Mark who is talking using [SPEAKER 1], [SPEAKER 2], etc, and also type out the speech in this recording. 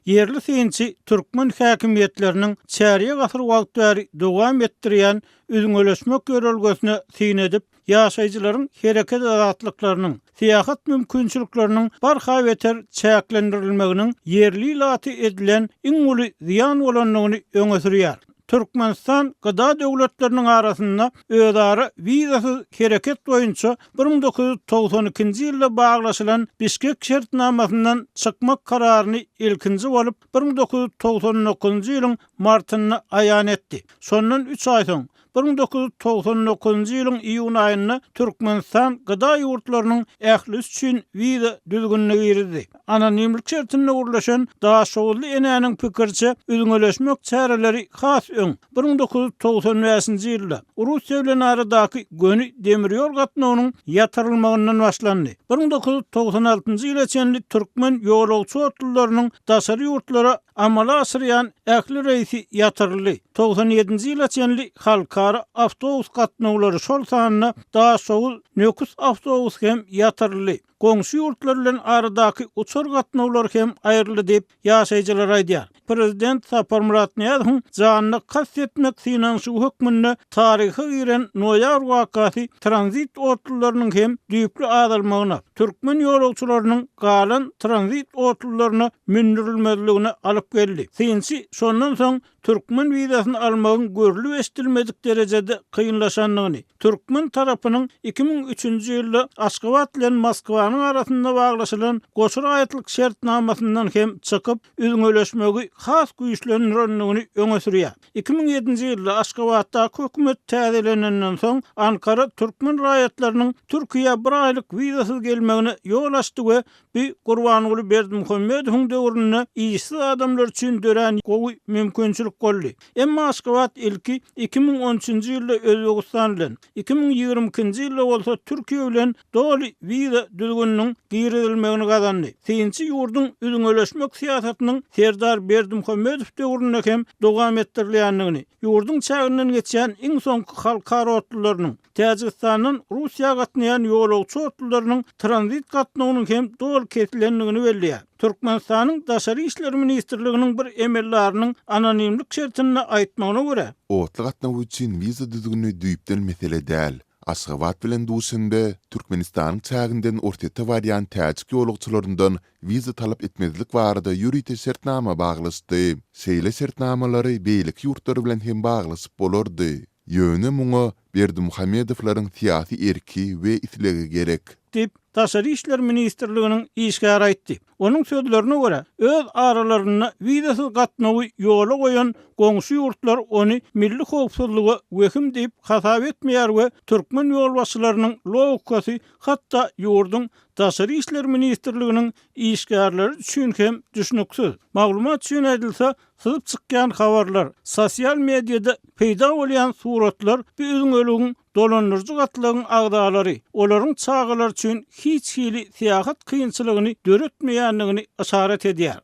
[SPEAKER 1] Ýerli synçy türkmen häkimiýetleriniň çärýek asyr wagt bäri dowam etdirýän üzňeleşmek ýörelgesine syn edip, ýaşaýjylaryň hereket azatlyklarynyň, syýahat mümkinçilikleriniň barha beter çäklendirilmeginiň ýerli ilata edilen iň uly zyýan bolandygyny öňe sürýär. Türkmenistan GDA döwletleriniň arasynda özara wizasyz hereket boýunça 1992-nji ýylda baglaşylan Bişkek şertnamasyndan çykmak kararyny ilkinji bolup 1999-njy ýylyň martynda aýan etdi. Şondan üç aý soň, 1999-njy ýylyň iýun aýynda Türkmenistan GDA ýurtlarynyň ählisi üçin wiza düzgünini girizdi. Anonimlik şertinde gürleşen daşoguzly enäniň pikiriçe, üzňeleşmek çäreleri has öň, 1995-nji ýylda, Russiýa bilen aradaky göni demir ýol gatnawynyň ýatyrylmagyndan başlandy. 1996-njy ýyla çenli türkmen ýolagçy otlularynyň daşary ýurtlara amala aşyrýan ähli reýsi ýatyryldy. 97-nji ýyla çenli halkara awtobus gatnawlary, şol sanda Daşoguz, Nöküs awtobusy hem ýatyryldy. Goňşy ýurtlar bilen aradaky uçar gatnawlary hem aýryldy diýip, ýaşaýjylar aýdýar. Prezident Saparmyrat Nyýazowyň janyna kast etmek synanyşygy hökmünde taryha giren noýabr wakasy tranzit otlularynyň hem düýpli azalmagyna, türkmen ýolagçylarynyň galan tranzit otlularyna mündürilmezligine alyp geldi. Synçy şondan soň türkmen wizasyny almagyň görlüp-eşidilmedik derejede kynlaşandygyny, türkmen tarapynyň 2003-nji ýylda Aşgabat bilen Moskwanyň arasynda baglaşylan goşa raýatlyk şertnamasyndan hem çykyp, üzňeleşmegi has güýçlendirendigini öňe sürýär. 2007-nji ýylda Aşgabatdaky hökümet täzelenenden soň, Ankara türkmen raýatlarynyň Türkiýä bir aýlyk wizasyz gelmegine ýol açdy we Bu Gurbanguly Berdimuhamedowyň döwründe işsiz adamlar üçin dörän gowy mümkinçilik boldy. Emma Aşgabat ilki 2013-nji ýylda Özbegistan bilen, 2022-nji ýylda bolsa Türkiýe bilen doly wiza düzgüniniň girizilmegini gazandy. Synçy ýurduň üzňeleşmek syýasatynyň Serdar Berdimuhamedow döwründe hem dowam etdirilýändigini, ýurduň çäginden geçýän iň soňky halkara otlularynyň, Täjigistandan Russiýa gatnaýan ýolagçy otlularynyň tranzit gatnawynyň hem doly kesilendigini belleýär. Türkmenistanyň Daşary işler ministrliginiň bir emeldarynyň anonimlik şertinde aýtmagyna görä,
[SPEAKER 2] Otly gatnawy üçin wiza düzgüni düýpden mesele däl. Aşgabat bilen Duşenbe Türkmenistanyň çäginden Orsýete barýan täjik ýolagçylaryndan wiza talap etmezlik barada ýörite şertnama baglaşdy. Şeýle şertnamalary beýleki ýurtlar bilen hem baglaşyp bolardy. Ýöne muňa Berdimuhamedowlaryň syýasy erki we islegi gerek.
[SPEAKER 1] Diýip, Daşary işler ministrliginiň işgäri aýtdy. Onuň sözlerine görä, öz aralarynda wizasyz gatnawy ýola goýan goňşy ýurtlar ony milli howpsuzlyga wehim diýip hasap etmeýär we türkmen ýolbaşçylarynyň logikasy hatda ýurduň Daşary işler ministrliginiň işgärleri üçin hem düşnüksiz. Maglumat üçin aýdylsa, Syzyp çykýan habarlar, sosial mediada peýda bolýan suratlar bu üzňeligiň dolandyryjy gatlagyň agzalary, olaryň çagalary üçin hiç hili syýahat kynçylygyny döretmeýändigini yşarat edýär.